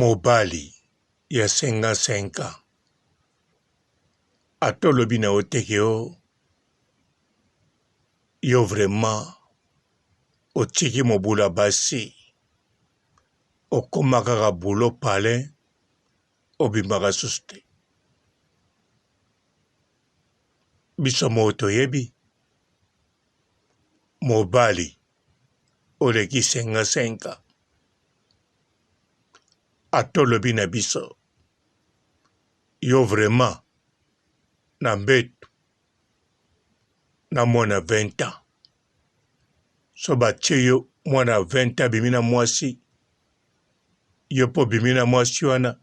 Mobali ya 55 ans ata olobi na yo te ke yo vraiment otiki mobulu ya basi okoma kaka boulot palin obimaka susu te. Biso moko toyebi mobali oleki 55 ans ata olobi na biso yo vraiment na mbetu na mwana 20 ans so batie yo mwana 20 ans abimi na mwasi yo mpe obimi na mwasi wana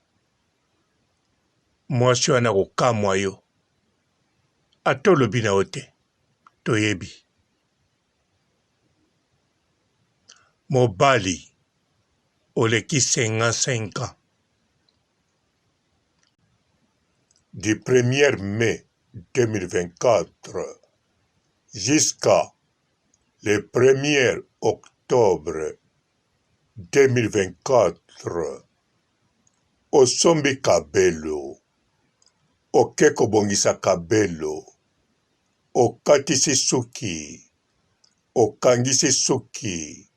mwasi wana akokamwa yo ata olobi na yo te toyebi Mobali oleki 55 ans. Du premier mai 2024 jusqu'à le premier octobre 2024 osombi kabelo, oke kobongisa kabelo, okatisi suki, okangisi suki,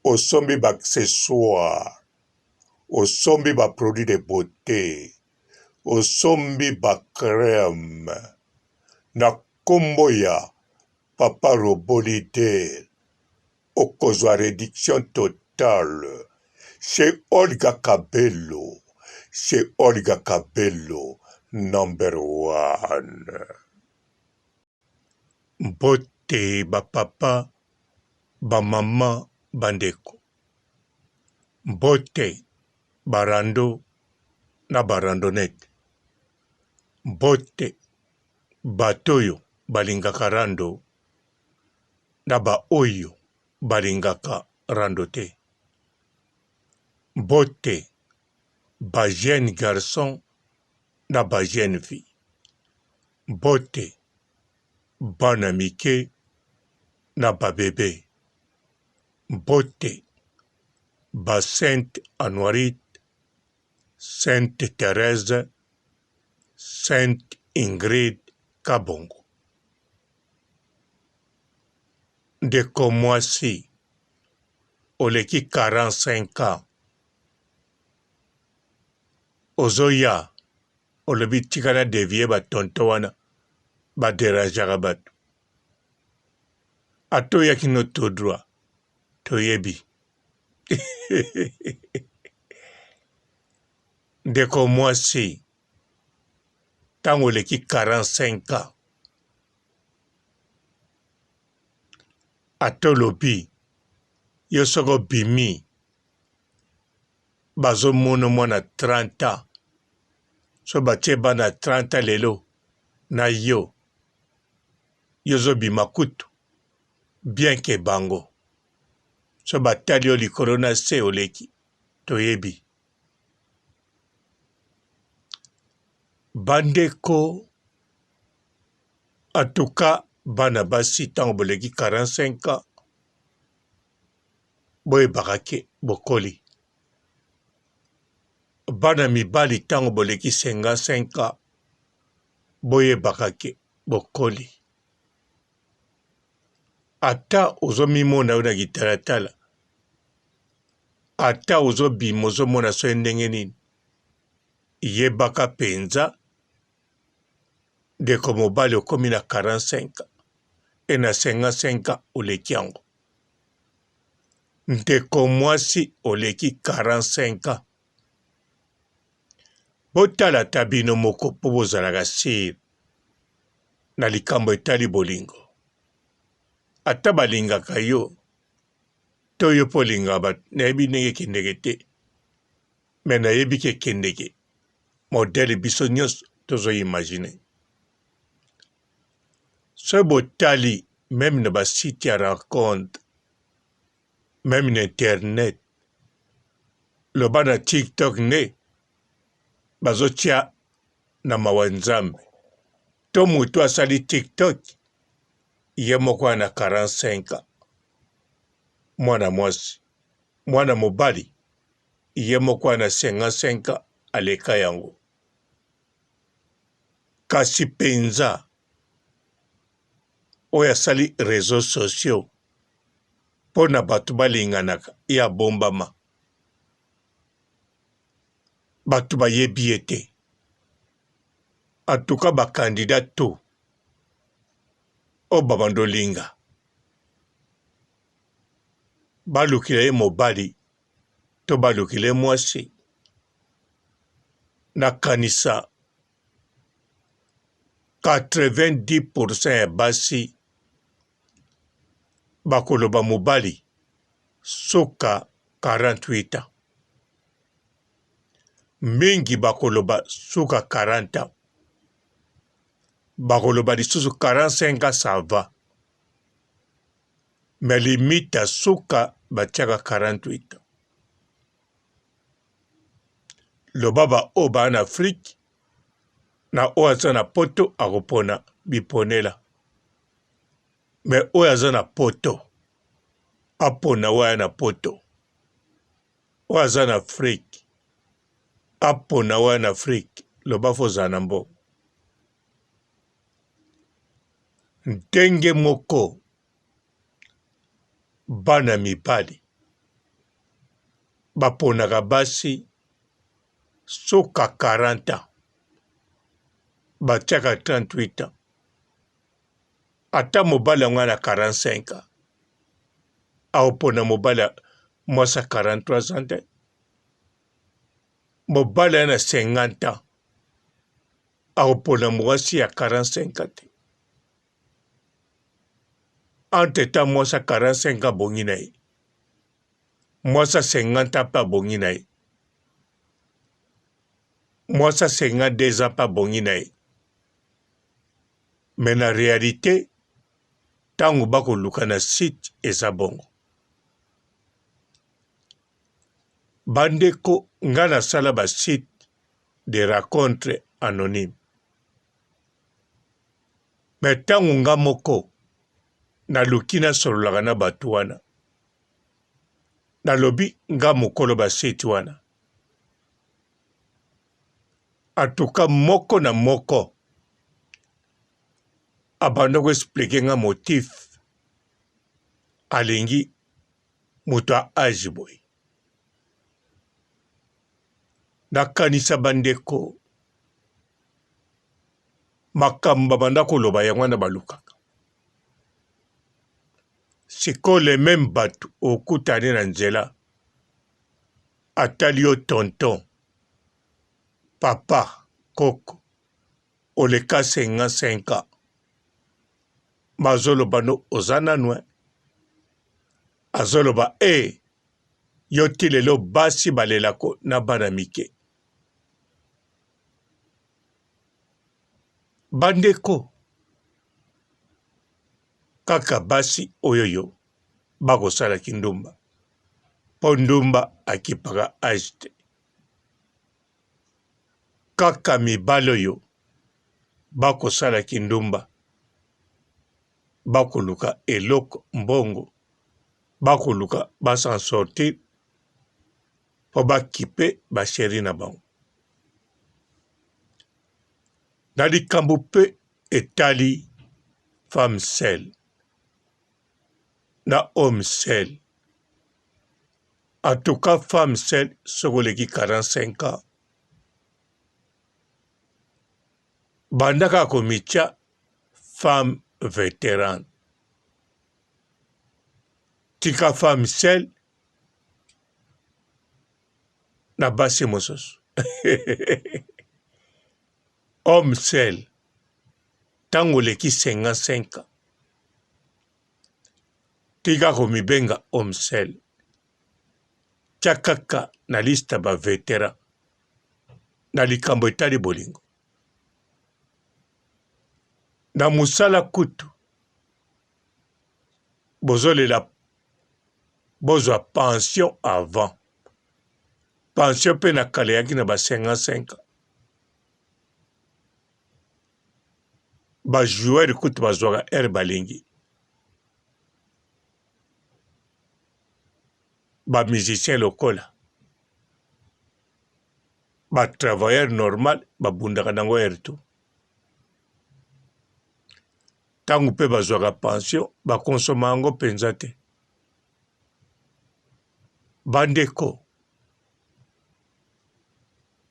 osombi ba accessoires, osombi ba produits de beaute, osombi ba crème na kombo ya papa robot leader okozwa reduction totale chez Olga Kabelo, chez Olga Kabelo number one. Mbote ba papa, ba mama, ba ndeko. Mbote ba rando na ba randonnette. Mbote bato oyo balingaka rando na ba oyo balingaka rando te. Mbote ba jeunes garçons na ba jeunes filles. Mbote bana mike na ba bebe. Mbote ba Sainte Anuarite, Sainte Therèse, Sainte Ingrid Kabongo. Ndeko mwasi oleki 45 ans ozoya olobi tika na devier ba tonton wana ba derangeaka batu ata oyaki no tout droit toyebi ndeko mwasi ntango oleki 45 ans ata olobi yo soki obimi bazomono mwana 30 ans so batie bana 30 ans lelo na yo yo ozobima kutu bien ke bango so batali yo likolo na se oleki toyebi bandeko atuka bana basi ntango boleki 45 ans boyebaka ke bokoli. Bana mibali tango boleki 55 ans boyebaka ke bokoli. Ata ozomimona yo na kitalatala, ata ozobima ozomona soki ndenge nini, yebaka penza ndeko mobali okomi na 45 ans et na 55 ans oleki yango. Ndeko mwasi oleki 45 ans. Botala ata bino moko mpo bozalaka sur na likambo etali bolingo. Ata balingaka yo to yo mpe olingaka bato, nayebi ndenge ekendeke te, mais nayebi ke ekendeke modèle biso nyonso tozo imaginer. Soki botali meme na ba site ya rencontre, meme na internet, loba na tiktok nde bazotia na mawa Nzambe. To moto asali tiktok ye moko ana 45 ans, mwana mwasi, mwana mobali ye moko wana 55 ans aleka yango. Kasi penza oyo asali reseaux sociaux mpo na bato balinganaka ye abombama. Bato bayebi ye te. En tout cas ba candidats tout oyo babanda olinga balukela ye mobali to balukela ye mwasi. Nakanisa 90 pourcent ya basi bakoloba mobali suka 48 ans. Mingi bakoloba suka 40 ans. Bakoloba lisusu 45 ans ça va. Mais limite ya suka batiaka 48 ans. Loba ba oyo baa na Afrique na oyo aza na poto akopona biponela. Mais oyo aza na poto apona oyo aya na poto. Oyo aza na Afrique apona oyo aya na Afrique. Loba fo ozala na mbongo. Ndenge moko bana mibali baponaka basi suka 40 ans batiaka 38 ans ata mobali yango na 45 ans akopona mobali ya mwasi ya 43 ans te mobali ya na 50 ans akopona mwasi ya 45 ans te entre temps mwasi ya 45 ans abongi na ye mwasi ya 50 ans mpe abongi na ye mwasi ya 52 ans mpe abongi na ye mais na realite ntango bakoluka na site eza bongo bandeko nga nasala ba site de rencontre anonyme mais ntango nga moko naluki nasololaka na bato wana nalobi nga mokolo ba site wana en tout cas moko na moko abanda ko expliquer nga motif alingi moto ya age boye. Nakanisa bandeko makambo babanda koloba yango wana balukaka. Sikoyo le meme bato okutani na nzela atali yo tonton, papa, koko oleka 55 ans bazoloba no oza nanu eh? Azoloba e eh, yo ti lelo basi balelako na bana mike. Bandeko kaka basi oyoyo bakosala kindumba mpo ndumba akipaka age te. Kaka mibali oyo bakosala kindumba bakoluka eloko mbongo bakoluka ba s'en sortir mpo bakipe ba cherie na bango. Na likambo mpe etali femme seule na homme seul, en tout cas femme seule soki oleki 45 ans banda kaka komitia femme veterane, tika femme seule na basi mosusu homme seul ntango oleki 55 ans tika komibenga homme seul tia kaka na liste ya ba veteran na likambo etali bolingo na mosala kutu bozolela bozwa pension avant pension mpe na kala eyaki na ba 55 ans ba joueur kutu bazwaka heure balingi ba musicien lokola. Ba travailleurs normal babundaka nango heure tout. Ntango mpe bazwaka pension bakonsoma yango mpenza te. Bandeko,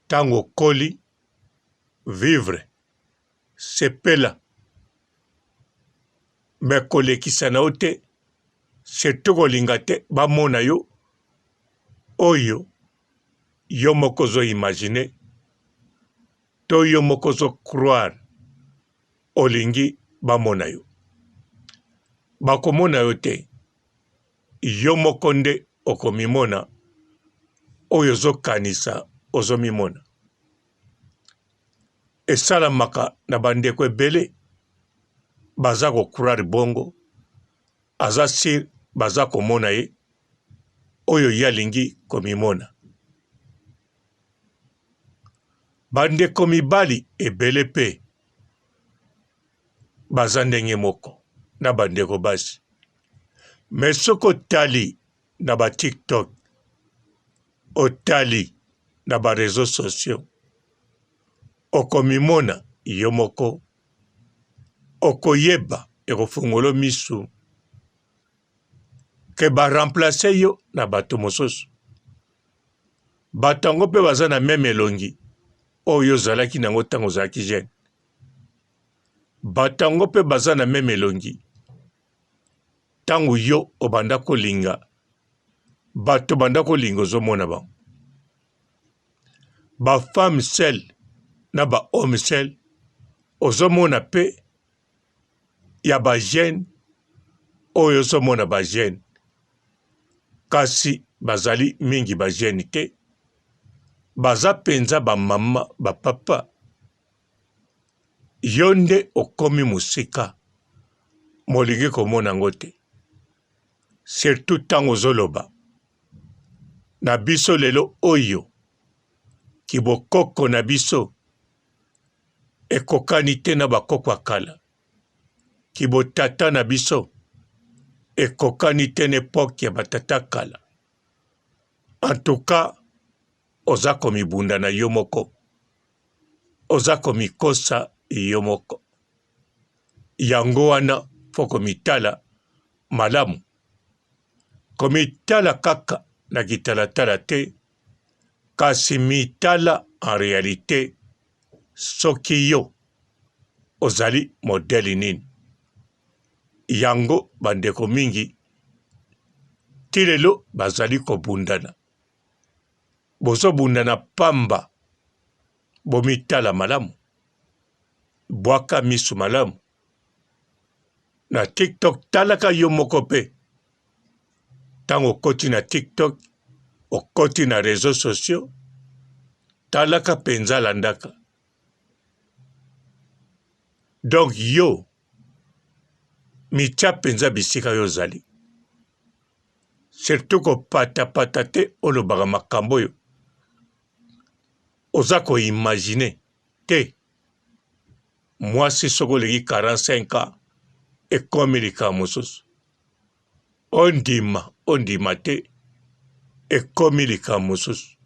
ntango okoli vivre sepela me kolekisa na yo te surtout kolinga te bamona yo oyo yo moko ozo imagine to yo moko ozo croire olingi bamona yo. Bakomona yo te, yo moko nde okomimona oyo ozokanisa ozomimona. Esalamaka na bandeko ebele baza ko croire bongo, aza sur baza komona ye oyo ye alingi komimona. Bandeko mibali ebele pe baza ndenge moko na bandeko basi. Mais soki otali na ba TikTok, otali na ba reseaux sociaux, okomimona yo moko, okoyeba ekofungolo misu ke ba remplacer yo na bato mosusu. Bato yango mpe baza na meme elongi oyo ozalaki na yango ntango ozalaki jeune. Bato yango mpe baza na meme elongi ntango yo obanda kolinga bato banda kolinga ozomona bango ba femme seule na ba homme seul ozomona mpe ya ba jeune oyo ozomona ba jeune kasi bazali mingi ba jeune te baza mpenza ba mama ba papa yo nde okomi mosika molingi komona yango te surtout ntango ozoloba na biso lelo oyo kibokoko na biso ekokani te na bakoko ya kala. Kibotata na biso ekokani te na epoque ya batata kala. En tout cas oza komibunda na yo moko, oza komikosa yo moko. Yango wana faut komitala malamu, komitala kaka na kitalatala te, kasi mitala en realite soki yo ozali modèle nini. Yango bandeko mingi ti lelo bazali kobundana. Bozobundana pamba, bomitala malamu, bwaka misu malamu na TikTok, talaka yo moko pe ntango okoti na TikTok, okoti na reseaux sociaux, talaka mpenza, landaka. Donc yo mitya mpenza bisika yo ozali, surtout kopatapata te, olobaka makambo oyo oza koimagine te. Mwasi soki oleki 45 ans ekomi likambo mosusu, ondima ondima te ekomi likambo mosusu.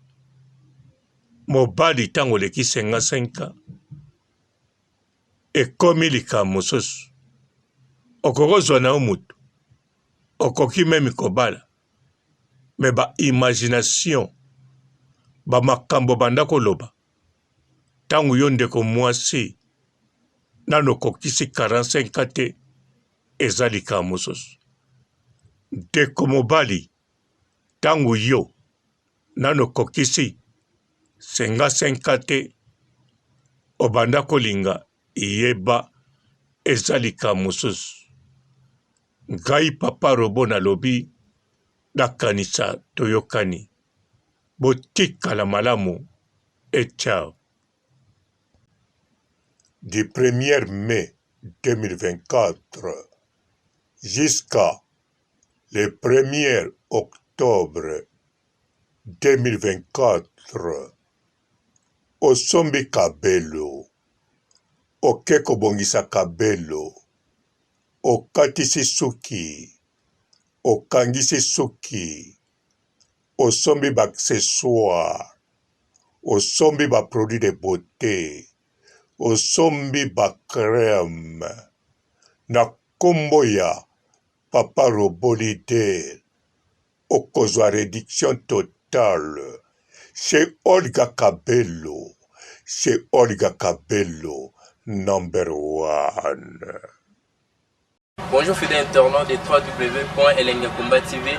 Mobali ntango oleki 55 ans ekomi likambo mosusu, okoki kozwa na yo moto, okoki meme kobala, me ba imagination ba makambo banda koloba ntango yo ndeko mwasi nano okokisi 45 ans te, eza likambo mosusu. Ndeko mobali ntango yo nano okokisi 55 ans te, obanda kolinga, yeba eza likambo mosusu. Ngai papa robo nalobi, nakanisa toyokani. Botikala malamu et ciao. Du premier mai 2024 jusqu'à le premier octobre 2024 osombi kabelo, oke kobongisa kabelo, okatisi suki, okangisi suki, osombi ba accessoires, Osombi ba produits de beaute, osombi ba crème na kombo ya papa robot leader okozwa reduction totale chez Olga Kabelo, chez Olga Kabelo number one. Bonjour fidèles internautes de www.elengiyakomba TV.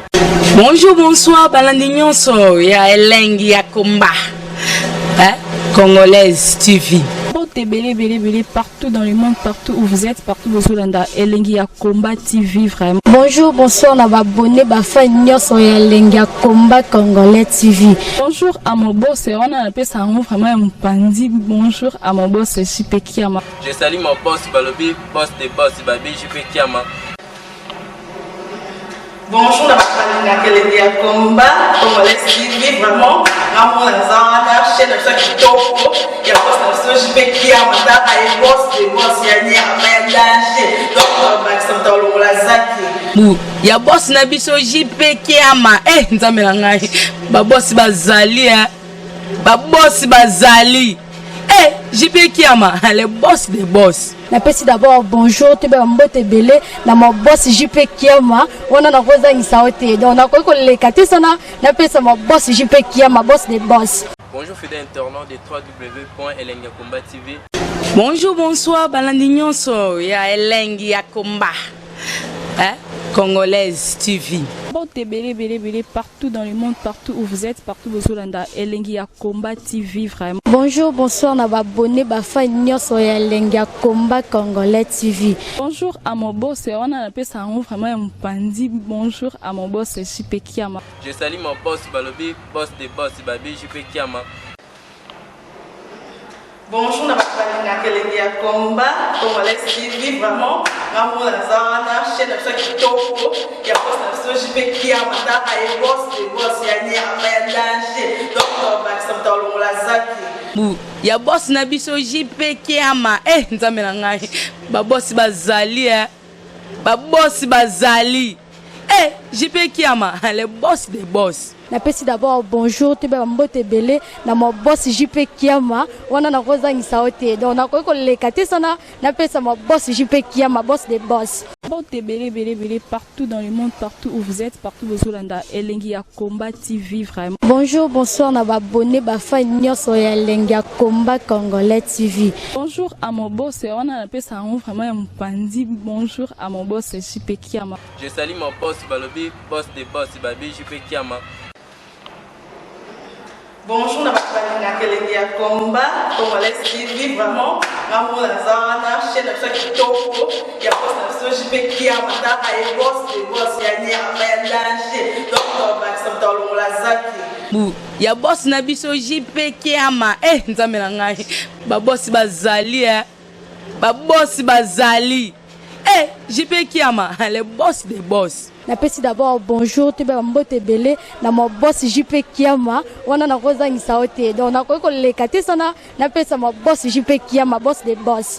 Bonjour, bonsoir, balandi nyonso ya Elengi ya Komba. Hein? Congolaise TV. Mbote ebele ebele ebele partout dans le monde, partout où vous êtes, partout bozolanda Elengi ya Combat TV vraiment. Bonjour, bonsoir na ba abonné ba fan nyonso ya Elengi ya Combat Congolais TV. Bonjour à mon boss, wana napesa yango vraiment ya mopanzi. Bonjour à mon boss JP Kiama. Je salue mon boss Balobi, boss de boss Babi JP Kiama. Bonjour na bato balingaka elengi ya combat congolais TV vraiment ngamona naza wana chaîne na biso ya kitoko ya boss na biso JP Kiama tala ye boss de boss ya nyama ya danger donc bakisa moto alongola zaki Bu ya boss na biso JP Kiama eh nzambe na ngai ba boss bazali eh ba boss bazali eh JP Kiama le boss de boss. Napesi d'abord bonjour toyeba mbote ebele na ma boss JP Kiama wana nakozangisa yo te donc nakoki koleka te sana napesa ma boss JP Kiama boss de boss. Bonjour fidèles internautes de www.elengiyakomba TV. Bonjour, bonsoir, balandi nyonso ya Elengi ya Komba. Hein? Congolaise TV. Mbote ebele ebele ebele partout dans le monde, partout où vous êtes, partout bozolanda Elengi ya Combat TV vraiment. Bonjour, bonsoir na ba abonné ba fan nyonso ya Elengi ya Combat Congolais TV. Bonjour à mon boss, wana napesa yango vraiment ya mopanzi. Bonjour à mon boss JP Kiama. Je salue mon boss Balobi, boss de boss Babi JP Kiama. Bonjour na bato balingaka elengi ya combat congolais TV vraiment ngamona naza wana chaîne na biso ya kitoko ya boss na biso JP Kiama tala ye boss de boss ya nyama ya danger donc bakisa moto alongola zaki Bu ya boss na biso JP Kiama eh nzambe na ngai ba boss bazali eh ba boss bazali eh JP Kiama le boss de boss. Napesi d'abord bonjour toyeba mbote ebele na ma boss JP Kiama wana nakozangisa yo te donc nakoki koleka te sana napesa ma boss JP Kiama boss de boss. Mbote ebele ebele ebele partout dans le monde, partout où vous êtes, partout bozolanda Elengi ya Combat TV vraiment. Bonjour, bonsoir na ba abonné ba fan nyonso ya Elengi ya Combat Congolais TV. Bonjour à mon boss, wana napesa yango vraiment ya mopanzi. Bonjour à mon boss JP Kiama. Je salue mon boss Balobi, boss de boss Babi JP Kiama. Bonjour na bato balingaka elengi ya combat congolais TV vraiment ngamona naza wana chaîne na biso ya kitoko ya boss na biso JP Kiama tala ye boss de boss ya nyama ya danger donc bakisa moto alongola zaki. Bu ya boss na biso JP Kiama eh nzambe na ngai ba boss bazali eh ba boss bazali eh JP Kiama le boss de boss. Napesi d'abord bonjour toyeba mbote ebele na ma boss JP Kiama wana nakozangisa yo te donc nakoki koleka te sana napesa ma boss JP Kiama boss de boss.